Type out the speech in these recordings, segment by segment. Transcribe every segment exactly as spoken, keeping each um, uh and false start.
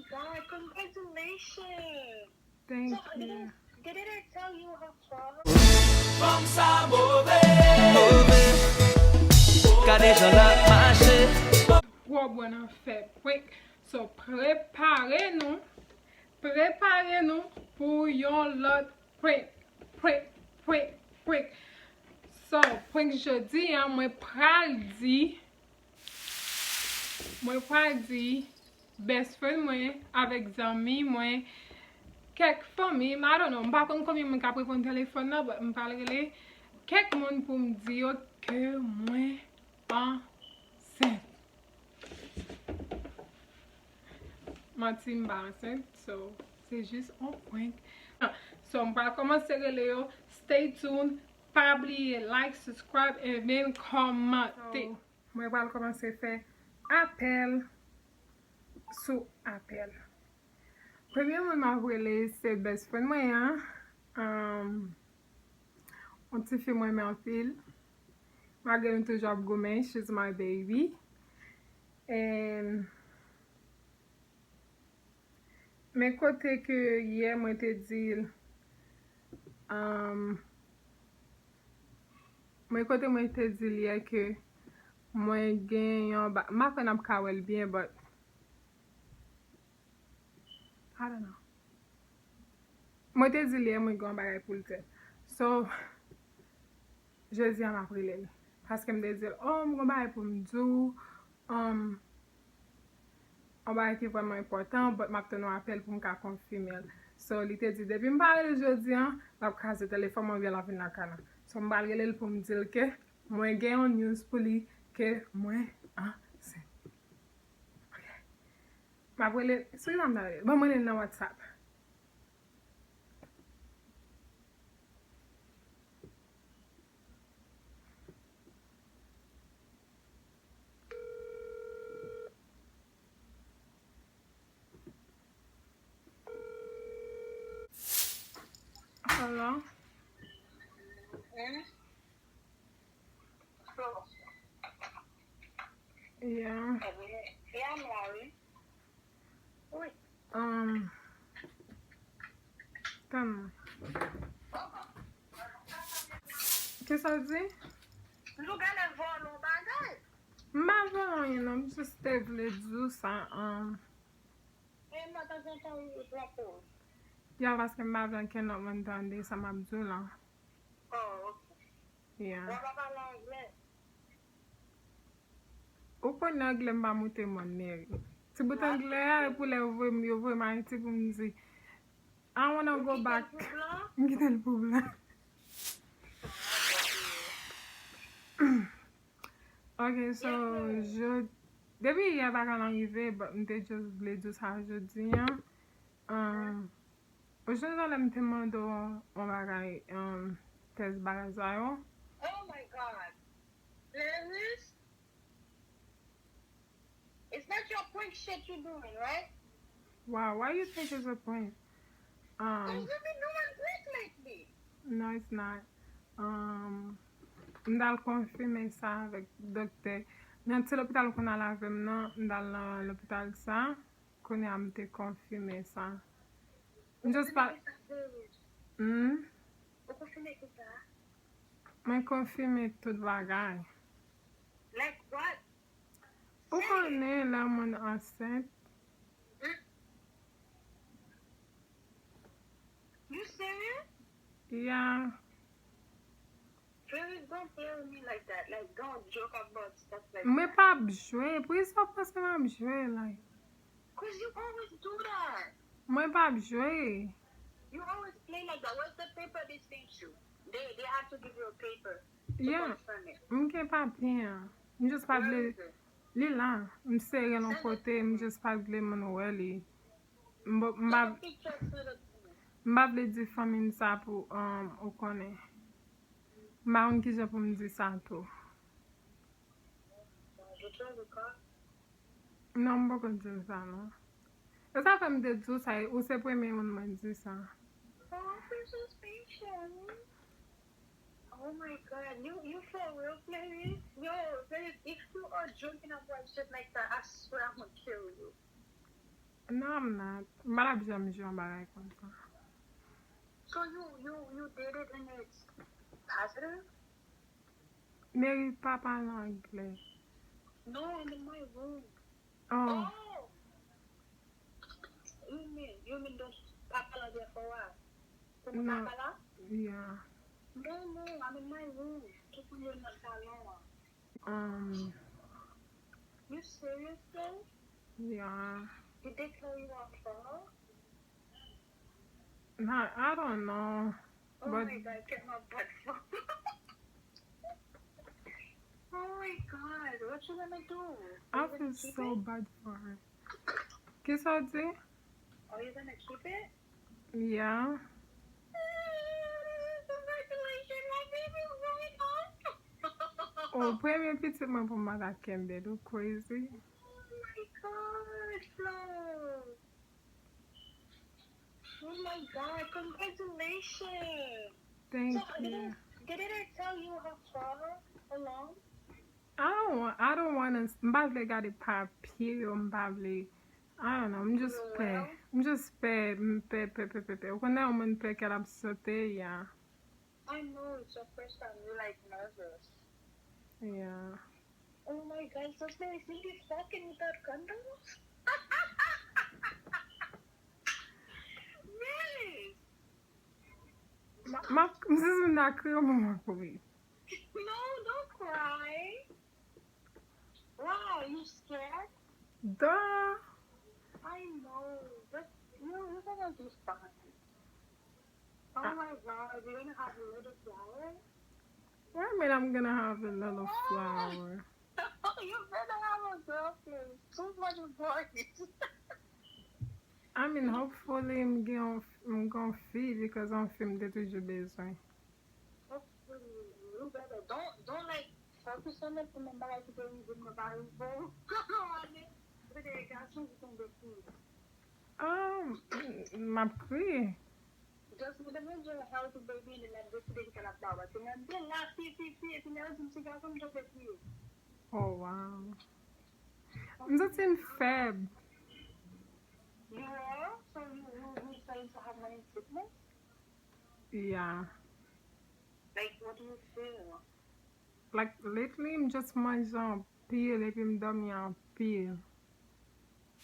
God, congratulations. Thank So, didn't, you. Didn't I tell you how far? Fanm sa move, move. Gade jan l ap mache. Twò bon nan fè prank. So, prepare nou. Prepare nou pou yon lòt prank. Prank, prank, prank. So, prank jodi a, mwen pral di, mwen pral di best friend mwen avèk zanmi mwen, kèk fanmi m, I don't know, m pa konn konbyen moun k ap reponn telefòn nan, but m pral rele kèk moun pou m di yo ke mwen ansent. Manti, m pa ansent, so, se jis on prank. So, m pral kòmanse rele yo. Stay tuned. Pa bliye like, subscribe, and then kòmante. So, mwen pral kòmanse fè apèl sou apèl. Premye moun m ap rele se best friend mwen an. Um, yon ti fi mwen renmen anpil. Malgre nou toujou ap goumen, she's my baby. And men kote ke yè mwen te di l, um, men kote mwen te di l yè ke mwen gen yon ba-, m pa kwè n ap ka wè l byen, but I don't know. Mwen te di l yè mwen gen yon bagay pou l fè. So, jodi a m ap rele l. Paske m te di l, oh, m gen yon bagay pou m di w, um, yon bagay ki vrèman enpòtan, but m ap tann yon apèl pou m ka konfime l. So, li te di, depi m pa rele l jodi a, l ap kraze telefòn mwen oubyen l ap vin lakay la. So, m pral rele l pou m di l ke mwen gen yon news pou li ke mwen ansent. Ok. M ap rele, sou ki sa m ta rele? Ban m rele l nan WhatsApp. Hello? Hmm? So, Yeah. yeah, m la, wi. Wi. Um, tann mwen. Kisa w di? Nou genlè vòlè yon bagay. M pa vòlè anyen non, m jis te vle di w sa. Um, E mwen tanzantan ou pran poz. Ya, paske m pa vle ankenn lòt moun tande sa m ap di w la. Oh, ok. Yeah. Ou pa pale anglè? Ou konnen anglè m pa moute mòn, Mary. Ti bout anglè a, e pou lè yo voye m, yo voye m Ayiti pou m di, I wanna go back. M kite l pou blan. Ok, so, jodi, depi yè bagay lan rive, but m te just vle di w sa jodi a. Um, ou sonje lè m te mande w yon bagay, um, tès bagay sa yo? Oh my God. Playlist? Is that your prank shit you doing, right? Wow, why you think it's a prank? Cause Um, you been doing prank lately. No, it's not. Um, m t al konfime sa avèk doktè. Nan ti lopital ou konn al avè m nan, m t al nan lopital sa. Kounye a m te konfime sa. M just pa. Hmm? Ou konfime ki sa? Mwen konfime tout bagay. Like what? Ou konnen lè moun ansent? You serious? Yeah. Really, don't play with me like that. Like, don't joke about stuff like Mwen that. p ap jwe. Poukisa w panse m ap jwe? Like, Cause you always do that. Mwen p ap jwe. You always play like that. Where's the paper they sent you? They they have to give you a paper to Yeah. Confirm it. M gen papye an. M just pa Where vle. Is it? Li la. M sere l yon kote. M just pa vle moun wè li. M pa- m pa- Take a picture, send it to me. M pa vle di fanmi m sa pou um, ou konnen. M pa konn kijan pou m di sa tou. Je te regarde. Non, m poko di l sa non. E sa fè m te di w sa, ou se premye moun mwen di sa. Oh, I'm so special. Oh my God, you you for real, Clarice? Yo, Clarice, if you are joking about shit like that, I swear I'm gonna kill you. No, I'm not. M pa t ap janm jwe yon bagay konsa. So you you you did it and it's positive? Mary pa pale anglè. No, I'm in my room. Oh, Oh! You mean you mean those papa la de fò a? Pou mwen No. Papa la? Yeah. No, no, I'm in my room. Tout moun yo nan salon an. Um, You serious though? Yeah. Did they tell you off for her? Nah, I don't know. Oh But my god, tèlman bad for her. Oh my god, what you gonna do? I You gonna feel keep so it? Bad for her. Kisa w di? Are you gonna keep it? Yeah. Congratulations, my baby is going on. Oh, premye pitit mwen pou m pa ta kenbe l, ou crazy. Oh my god, Flo. Oh my god, congratulations. Thank So, did you. it, did it tell you how far along? I don't want, I don't want to, m pa vle gade papye yo, m pa vle, I don't know, m just pè. M just pè, m pè, pè, pè, pè, pè. Ou konnen yon moun pè kè l ap sote, yeah. I know it's your first time, you're like nervous. Yeah. Oh my god, so Smelly, you be fucking without condoms? Really? Ma, ma, m sezi m ta kriye, mwen mwen kouri. No, don't cry. Wow, you scared? Duh. I know, but you, you're gonna be fine. Oh my god, you're gonna have a little flower? What I mean, I'm gonna have a little flower. You better have a girlfriend. Too much boys. I mean, hopefully, m gen yon, m gen yon fi, because yon fi m te toujou bezwen. Hopefully, you better. Don't, don't like focus on it pou menm bagay ki te rive m nan pa rive w. Ane, se te gason ki tonbe fi. Um, m ap kriye. Just mete Bondye yon healthy baby and then deside ki sa l ap ba w. Paske nan de la fi, fi, fi, epi lè yo di m se gason, m tonbe kriye. Oh, wow. M santi m fèb. You are? So you, you, you starting to have morning sickness? Yeah. Like, what do you feel? Like, lately, m just manje anpil epi m dòmi anpil.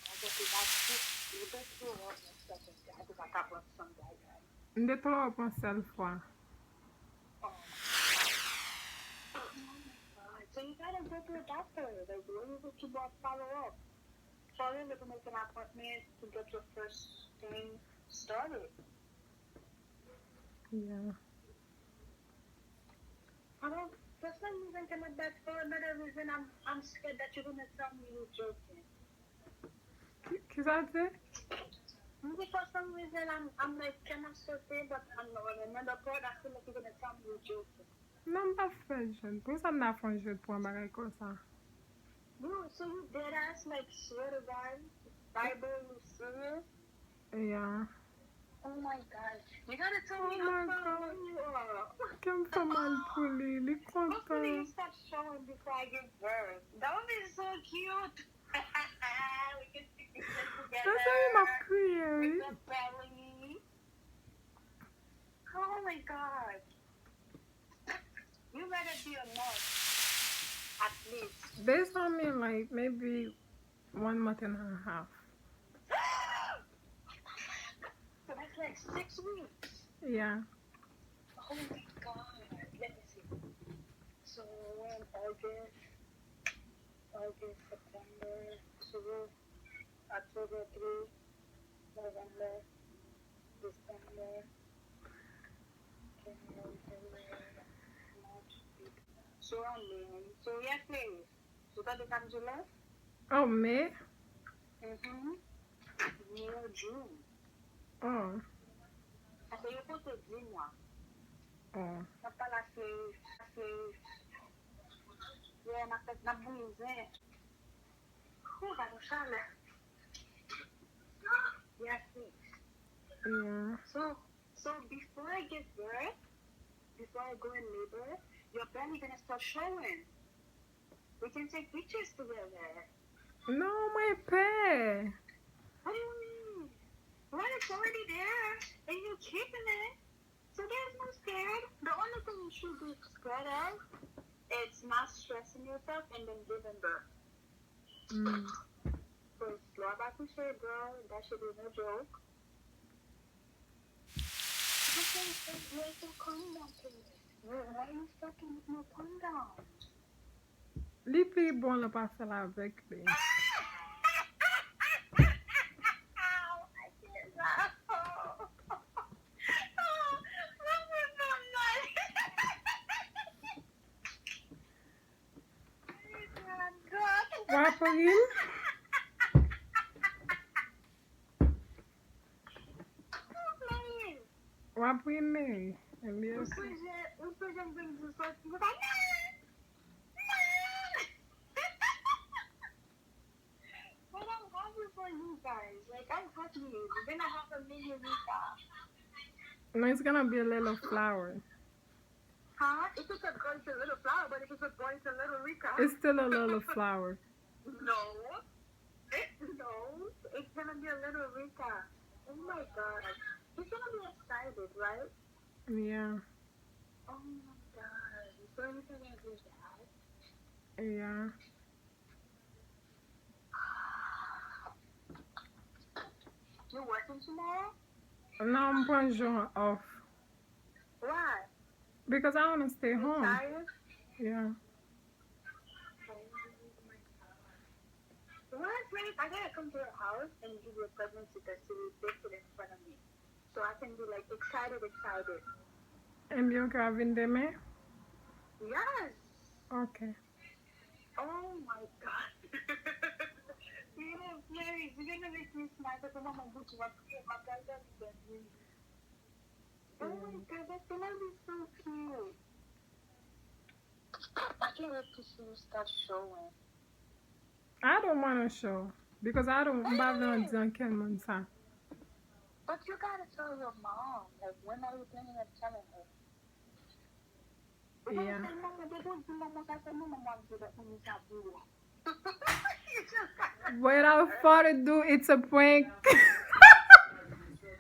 I guess you got sick. You just threw up and stuff like that. I think I got one some guy guy. M te throw up yon sèl fwa. Oh. Oh my god. So you gotta go to a doctor. Like, when you go to a follow up. Follow up and make an appointment to get your first thing started. Yeah. I don't, for some reason, cannot that for another reason, I'm, I'm scared that you're gonna tell me you're joking. Ki, ki sa w di? Maybe for some reason, I'm, I'm like, cannot certain, but I'm on another part, I feel like you're gonna tell me you're joking. Non, m pa fè jwèt. Poukisa m ta fè yon jwèt pou yon bagay konsa? Bro, so you dead ass, like, swear to God, Bible, you serious? Yeah. Oh my god. You gotta tell me Oh how my far God. Along you are. Kè m fè mal pou li. Li Hopefully you kontan. Stop showing before I give birth. That would be so cute. We can take pictures together. Sa se m ap kriye, wi. With the belly. Oh my god. You better be a month. At least. Based on me, like, maybe one month and a half. So that's like six weeks. Yeah. Oh my god. Let me see. So we're in August, August, September, two, October, three, November, December, January, February, March, April. So, I mean, so yes, please. Ou tande sa m di la? Oh, me? Mhm. May or June. Oh. Paske yo konte di mwa. Oh. N ap pale a Fleris, Fleris. Yeah, n ap fè, n ap bouyi zen. Who got a chalè? Yes, please. Yeah. So, so before I give birth, before I go in labor, your belly gonna start showing. We can take pictures together. Non, mwen pè. What do you already there, and you're keeping it. So there's no scared. The only thing you should be scared of is not stressing yourself and then giving birth. Mm. Because lè w ap akouche, girl, that shit is no joke. Because there's no condom to it. Why are you fucking with no condom? Li pi bon lè w pa fè l avèk li. W ap ri m? W ap ri m, Mary? Elias. But I'm happy for you guys. Like, I'm happy. We're gonna have a mini Rika. No, it's gonna be a little flower. Huh? If it's a girl, it's a little flower, but if it's a boy, it's a little Rika. It's still a little flower. No. It, no. It's gonna be a little Rika. Oh my God. He's gonna be excited, right? Yeah. Oh my God. So you're gonna do that? Yeah. You working tomorrow? No, m pran jou off. Why? Because I wanna stay You home. Tired? Yeah. Oh my God. What? Wait, I gotta come to your house and give you a pregnancy test to be tested in front of me. So I can be like excited, excited. Ebyen, ou ka vin demen? Yes. Ok. Oh my God. You know, Mary, you're gonna make me smile because I'm gonna go to my crib. My God, that's gonna be Oh my God, that's gonna be so cute. I can't wait to see you start showing. I don't wanna show. Because I don't, m pa vle andedan kè moun sa. But you gotta tell your mom. Like, when are you planning on telling her? Yeah. Ou pa tèlman mande pou di manman sa, se manman mwen ki dòt moun sa pou ou. Without further ado, it's a prank.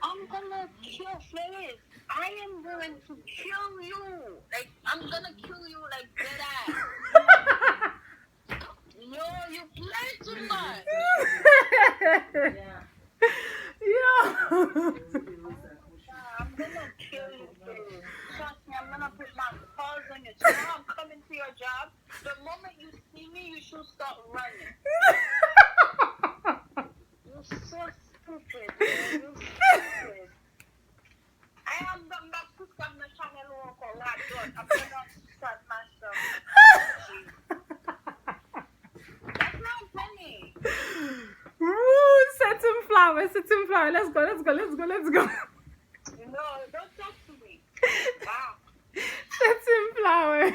I'm gonna kill Feliz. I am going to kill you. Like, I'm gonna kill you like dead ass. Yo, you play too much. Yo. I'm gonna kill you, Feliz. Trust me, I'm gonna put my paws on you. Tomorrow I'm coming to your job. The moment you see me, you should start running. You're so stupid, man. You're stupid. I am the best system the channel won't call that done. I'm gonna start myself. That's not funny. Woo, set some flower, set some flower. Let's go, let's go, let's go, let's go. No, don't talk to me. Wow. Set some flower.